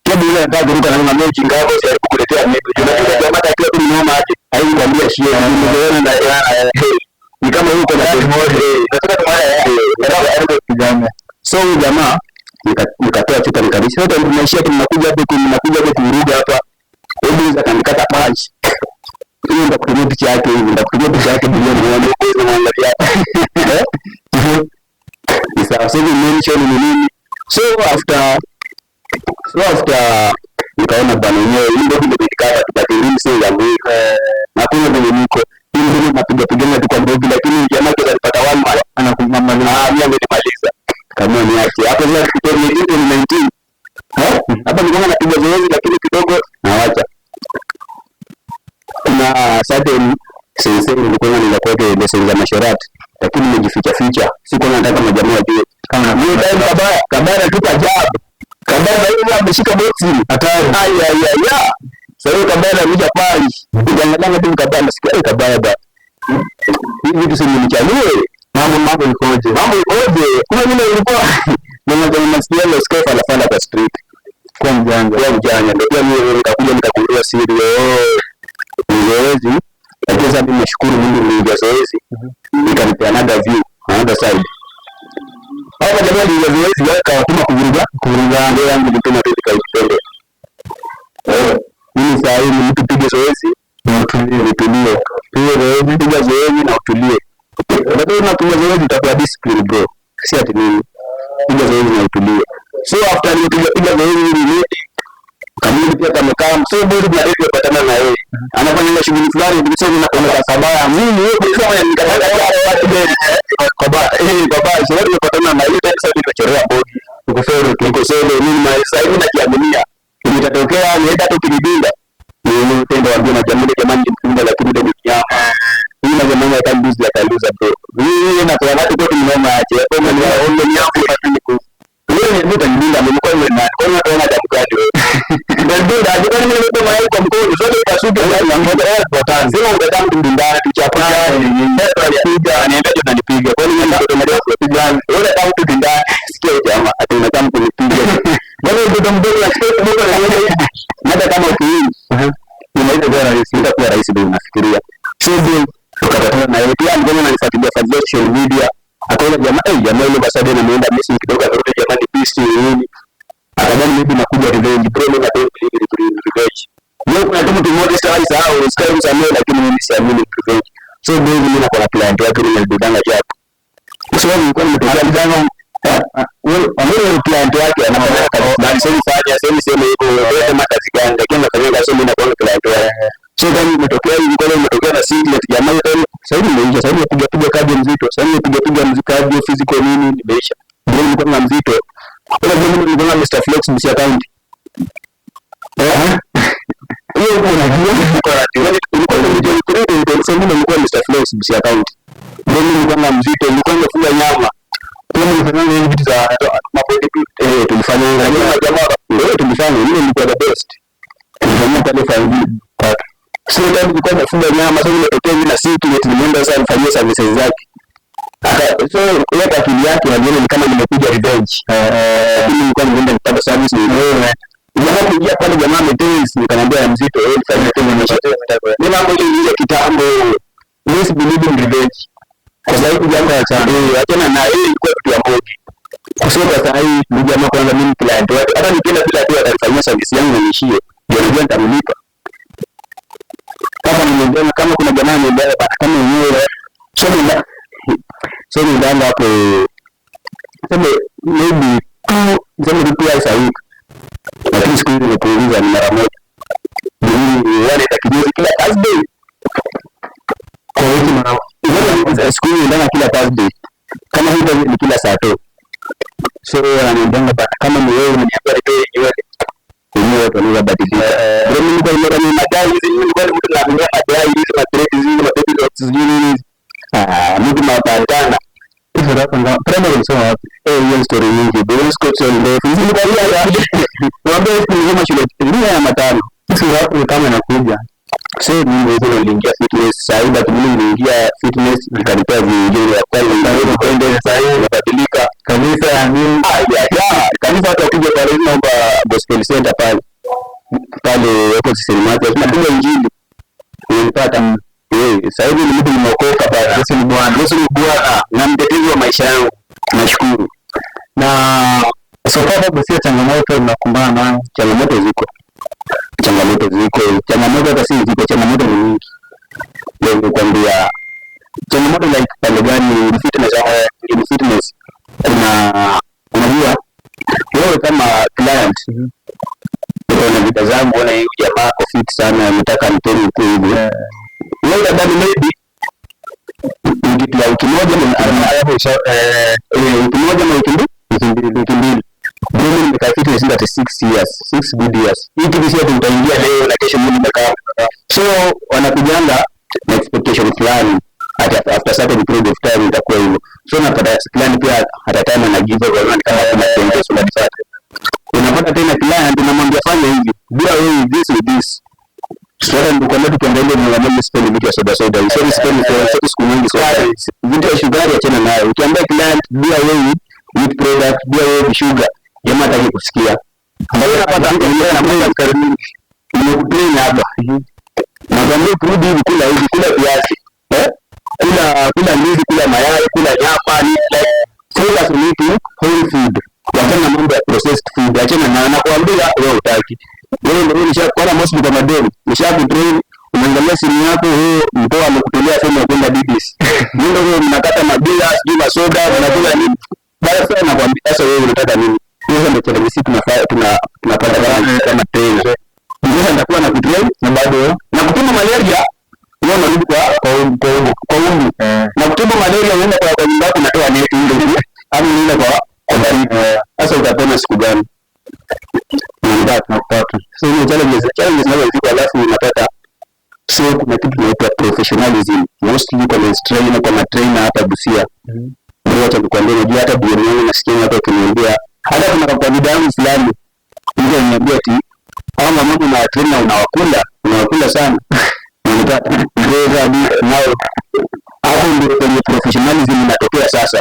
Kile yule anataka kuruka na mimi ujinga wako si kukuletea mimi. Unajua jamaa atakiwa tu noma aje. Haizi kwambia shie nimeona na ni kama huko na moja. Nataka tumaya nataka Kijana. So huyu jamaa nikatoa chupa nikarudisha. Sasa tunaishia tu mnakuja hapo mnakuja hapo kuvuruga hapa. Hebu akanikata punch. Hiyo nitakutumia picha yake hivi, nitakutumia picha yake bilioni moja. Unaangalia hapa. Ni sawa. So mention ni nini? So after nikaona bana yenyewe hii ndio ndio tupate elimu sio ya mwili. Na kuna vile niko hii ndio napiga pigana tu kwa mbogi, lakini jamaa kwa alipata one man Anakumaliza. Ah, mimi amenimaliza. Kama niache. Hapo sasa 2019. Eh? Hapa nilikuwa napiga zoezi lakini kidogo nawacha. Kuna certain sensei nilikuwa ninaenda kwake lesson za martial art, lakini nimejificha ficha. Sikuwa nataka majamaa wajue. Kama Hiyo time Kabaya, Kabaya tupa jab. Kabaya hiyo ameshika boxing. Hatari. Ay ay ay ya. Sasa hiyo Kabaya anakuja punch. Ukiangalia tu Kabaya nasikia eh, Kabaya ba. Hivi vitu si nilichanue. Mambo ikoje? Mambo ikoje? Kuna vile ilikuwa ndio nasikia leo sky fala fala kwa street. Kwa mjanja. Kwa mjanja ndio pia mimi nikakuja nikagundua siri, oh, ni zoezi. Lakini sasa mimi nashukuru Mungu niliingia zoezi. Nikanipea another view, another side. Hao jamaa niliingia zoezi wakawatuma kuvuruga, kuvuruga ndio yangu nilituma tu nikaipende. Eh, mimi saa hii ni mtu piga zoezi Na utulie. Nitulie. Piga zoezi, piga zoezi na utulie. Unajua unapiga zoezi utakuwa discipline, bro. Si ati nini. Piga zoezi na utulie. So after nimepiga piga zoezi nini, kamili pia kamekaa, so boys na ndio patana na yeye. Anafanya shughuli fulani, nilisema ninakwenda sabaya. Mimi yeye kwa nikataka watu kwa ba, so nimepatana na yeye sasa nimechorea bodi. Uko solo tu. Niko solo mimi na sasa hivi najiaminia. Nitatokea nienda tu kinidinda. Ni mtendo wa na jamani, jamani nimepinda, lakini ndio kiama. Mimi na jamani hata mbuzi ataluza, bro. Mimi na kwa watu kwa mnoma aje. Kwa mimi ni ni yangu lakini ku. Wewe ni mtu utanidinda mimi kwa nini na kwa nini unaona damu gani wewe? Ndio aje kwa nini nimetoa mayai kwa mkono zote pasuke na ngoja kwa tano. Sema unataka mtu ndindana tuchapane. Nipiga aniambia tu unanipiga. Kwa nini mimi ndio kupigana? Wewe unataka mtu ndindana. Sikia jamaa ati unataka mtu nipiga. Wewe mtoto mdogo na sikia mdogo na yeye. Hata kama ukiini. Inaweza kuwa rahisi, itakuwa rahisi ndio unafikiria. So ndio tukapatana na yeye pia, alikuwa ananifuatilia fuatilia social media. Akaona jamaa, eh, jamaa yule basadi anamuenda missing kidogo, akarudi jamani peace nini. Akadhani maybe nakuja revenge. Bro, mimi napenda believe in revenge. Leo kuna mtu mmoja sasa sahau, sitaki msamehe, lakini mimi siamini revenge. So ndio mimi nakuwa na client wake, mimi nalibidanga japo. Kwa sababu nilikuwa nimetokea mjanga wewe ni client wake anafanya kazi fulani, sasa fanya sasa sema yuko wewe kama kazi gani, lakini anafanya kazi, mimi nakuwa client wake. So kama imetokea hivi, kwa imetokea na singlet jamaa yote, sasa hivi nimeisha, sasa hivi napiga piga cardio mzito, sasa hivi napiga piga mziki cardio physical nini nimeisha. Ndio nilikuwa na mzito. Kwa hiyo mimi nilikuwa Mr Flex Busia County. Eh? Hiyo uko unajua nilikuwa nilikuwa nilikuwa Mr Flex Busia County. Ndio nilikuwa na mzito, nilikuwa nimefunga nyama. Kwa hiyo nilifanya hivi vitu za mabodi, eh, tulifanya lakini jamaa ndio tulifanya, mimi nilikuwa the best. Tulifanya pale 5 tatu. Sio time nilikuwa nafunga nyama, sasa nimetokea mimi na siki eti nimeenda sasa nifanyie services zake. Aka so yeye kwa akili yake aliona ni kama nimekuja revenge. Lakini nilikuwa nimeenda nipata service ni wewe. Jamaa kuingia pale, jamaa ametense, nikamwambia ya mzito, wewe nifanyie tena nimesha. Ni mambo ile ile kitambo. Mimi si believe in revenge. Kwa sababu jambo ya chana. Eh, achana na yeye, ilikuwa kitu ya moja. Kwa sababu sasa hii ndio jamaa kwanza mimi client wake. Hata nikienda bila tu atanifanyia service yangu niishie. Ndio najua nitamlipa. Kama nimeenda, kama kuna jamaa ameenda bana kama yeye, so ni ndanga hapo, sema maybe two, sema tu twice a week, lakini siku hizi nimekuuliza ni mara moja. Mimi wale kinyozi kila Thursday Kwa wiki mara. Siku hizi ndanga kila Thursday, kama hivyo ni kila saa tu. So ananiambia bana, kama ni wewe unaniambia nitoe nywele wenyewe, watu wanaweza badilika. Ndio mimi nilikuwa nimeweka mimi madai hizi, mimi nilikuwa mtu naangalia madai hizi, madread hizi, mababy locks, sijui nini hizi. Ah, mtu mabandana. Hizo hapo ndo primary ulisoma wapi? Eh, hiyo story nyingi. Ndio scope story ndefu. Nilikwambia, niambia nilisoma shule nne ya matano. Hizo hapo ni kama inakuja. So mimi hizo niliingia fitness sasa hivi, but mimi niliingia fitness nikalipia vingine ya kwanza ndio kwenda sasa hivi nabadilika Kabisa mimi Ah, ya kanisa, watu wakija pale, naomba Gospel Center pale pale opposite St. Matthew, tunapiga injili, unanipata? Eh, sasa hivi ni mtu nimeokoka bana. Yesu ni Bwana. Yesu ni Bwana na mtetezi wa maisha yangu, nashukuru. Na so far hapo sio changamoto unakumbana nayo? Changamoto ziko, changamoto ziko, changamoto hata si ziko, changamoto ni nyingi. Ndio nikwambia changamoto like pande gani? In fitness, in fitness kuna, unajua wewe kama client utaona vita zangu, ona huyu jamaa ako fit sana, nataka niteni tu hivi. Wewe utadhani maybe ni kitu ya wiki moja wiki moja na wiki mbili, wiki mbili. Mimi nimekaa fitness industry 6 years, 6 good years. Hii kitu sio ati nitaingia leo na kesho mimi nimekaa. So wanakujanga na expectation fulani, at after certain period of time itakuwa hivyo. So unapata client pia hata time ana give up, anaona kama kuna changes unapata. Unapata tena client unamwambia fanya hivi, do away with this, with this. Sasa ndio tukiangalia, mwanadamu sipendi vitu ya soda soda. Sorry, sipendi soda siku nyingi soda. Vitu ya sukari achana nayo. Ukiambia client do away with product, do away with sugar, jamaa hataki kusikia. Ndio unapata na sukari mingi. Nimekutrain hapa. Nakwambia ukirudi hivi kula hivi, kula viazi. Eh? Kula kula ndizi, kula mayai, kula nyama, ni like focus on eating whole food. Wachana na mambo ya processed food. Achana na, nakwambia wewe hutaki. Wewe ndio nisha kwanza mostly kwa madeni. Nisha kutrain, unaangalia simu yako, wewe mtoa amekutolea fomu ya kwenda DBS. Ndio wewe mnakata mabia, sijui masoda, mnakula nini. Basi sasa nakwambia sasa wewe unataka nini? Hiyo ndio challenge sisi tunapata kama trainer. Ndio nitakuwa na kutrain na bado na kutibu malaria, wewe unarudi kwa umbu. Na kutibu malaria unaenda kwa nyumba yako unatoa neti ndio ama unaenda kwa baridi. Sasa utapona siku gani? Unapata Nakupata. So hiyo challenges nazo ziko, alafu unapata so kuna kitu tunaitwa professionalism mostly kwa trainer, kwa matrainer hapa Busia. Ndio wacha nikwambie, unajua hata DM yangu nasikia watu wakiniambia, hata kuna kwa video yangu fulani mtu ananiambia ati hao mambo na trainer unawakula sana. Unanipata? Ndio hadi nao hapo ndio kwenye professionalism inatokea sasa.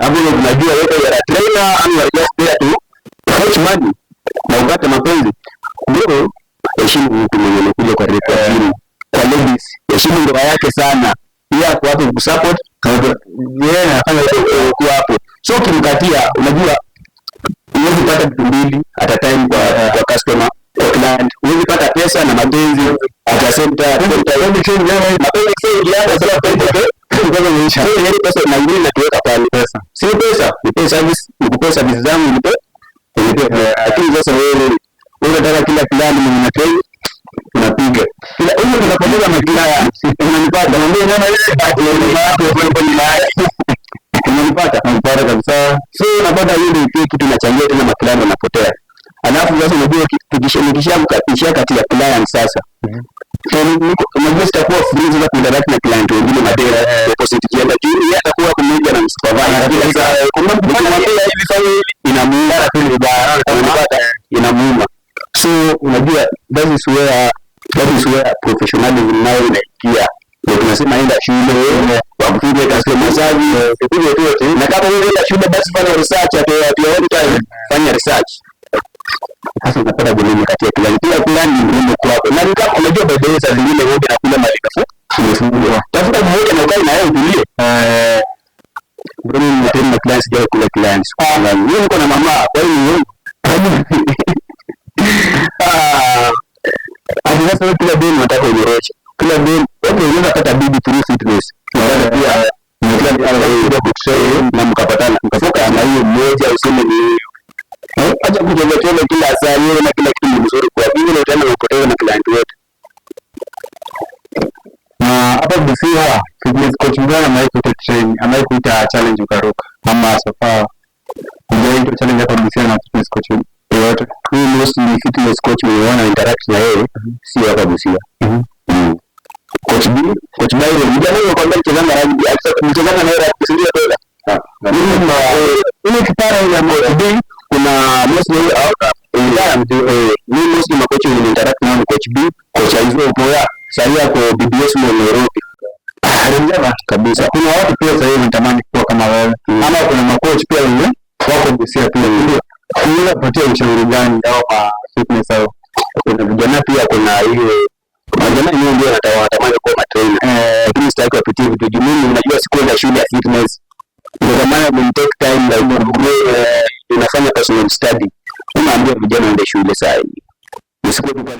Hapo ndio tunajua wewe you are a trainer ama you are just there to fetch money na upate mapenzi. Ndio heshimu mtu mwenye amekuja kwa kwa gym. Kwa ladies, heshimu ndoa yake sana. Yeye ako hapo kusupport, yeye anafanya kuwa hapo. So ukimkatia, unajua huwezi pata vitu mbili at a time kwa customer, kwa client. Huwezi pata pesa na mapenzi at the same time. Mapenzi sio sasa pesa. So heri pesa na ingine natuweka pale. Pesa. Si pesa, nipe service, nikupe service zangu, nipe nipe. Lakini sasa wewe unataka kila client mwenye na train unapiga. Kila huyo tunapoteza maclient. Unanipata? Mwambie nana ile unanipata? Nakupata kabisa. So unapata hiyo ndio pia kitu inachangia tena maclient wanapotea. Alafu sasa unajua nikisha kati ya client sasa. So unajua sitakuwa free sasa kuinteract na client wengine madera opposite gender. Juu yeye atakuwa pamoja na msupervisor. Kila saa kumwambia hivi fanya hivi inamuuma vibaya. Unanipata? Inamuuma. So unajua that is where That is where professionalism nayo inaingia. Ndio tunasema enda shule wakufunze customer service, ukuje tu eti, na kama wewe enda shule basi fanya research at your own time, fanya research. Sasa unapata jamii kati ya client, kila client ni muhimu kwako, na ni kama unajua, by the way, saa zingine wewe unakula mali imefungwa, tafuta mmoja na ukae na yeye utulie. Bro, mimi nimetenda clients, sijawahi kula clients. Mimi niko na mama, kwa hiyo ni ah, ati sasa wewe kila dem unataka unyoroshe. Kila dem, okay, unaweza pata bibi through fitness. Unapata pia mkiwa kutrain na mkapatana. Mkafoka na hiyo mmoja useme ni huyu. Eh, acha kucheza cheza kila saa yeye na kila kitu ni mzuri kwa vile utaenda kupoteza na client wote. Na hapa Busia, fitness coach mgani amewahi kuita train, amewahi kuita challenge ukaruka? Ama so far hujaitwa challenge hapa Busia na fitness coach yoyote? Mimi mostly fitness coach mwenye wana interact na yeye sio hapa Busia. Coach B, Coach Byron, mjana huyo kwambia mchezanga rugby, mchezanga na yeye rugby, si ndio tola? Mimi kipara ile Coach B, kuna mostly mimi mostly makocha wenye interact nao ni Coach B, Coach Aizo Moya, sasa ako BBS mo Nairobi. Rejea Kabisa. Kuna watu pia sasa hivi wanatamani kuwa kama wewe ama kuna macoach pia wenye wako Busia pia, ndio unaweza kupatia ushauri gani au ma fitness au? Kuna vijana pia, kuna hiyo vijana wenyewe ndio wanatamani kuwa matrainer, lakini sitaki wapitie vitu juu mimi unajua sikuenda shule ya fitness, ndio kwa maana ni take time like grow, unafanya personal study. Unaambia vijana waende shule saa hii, usikuwe tu pale.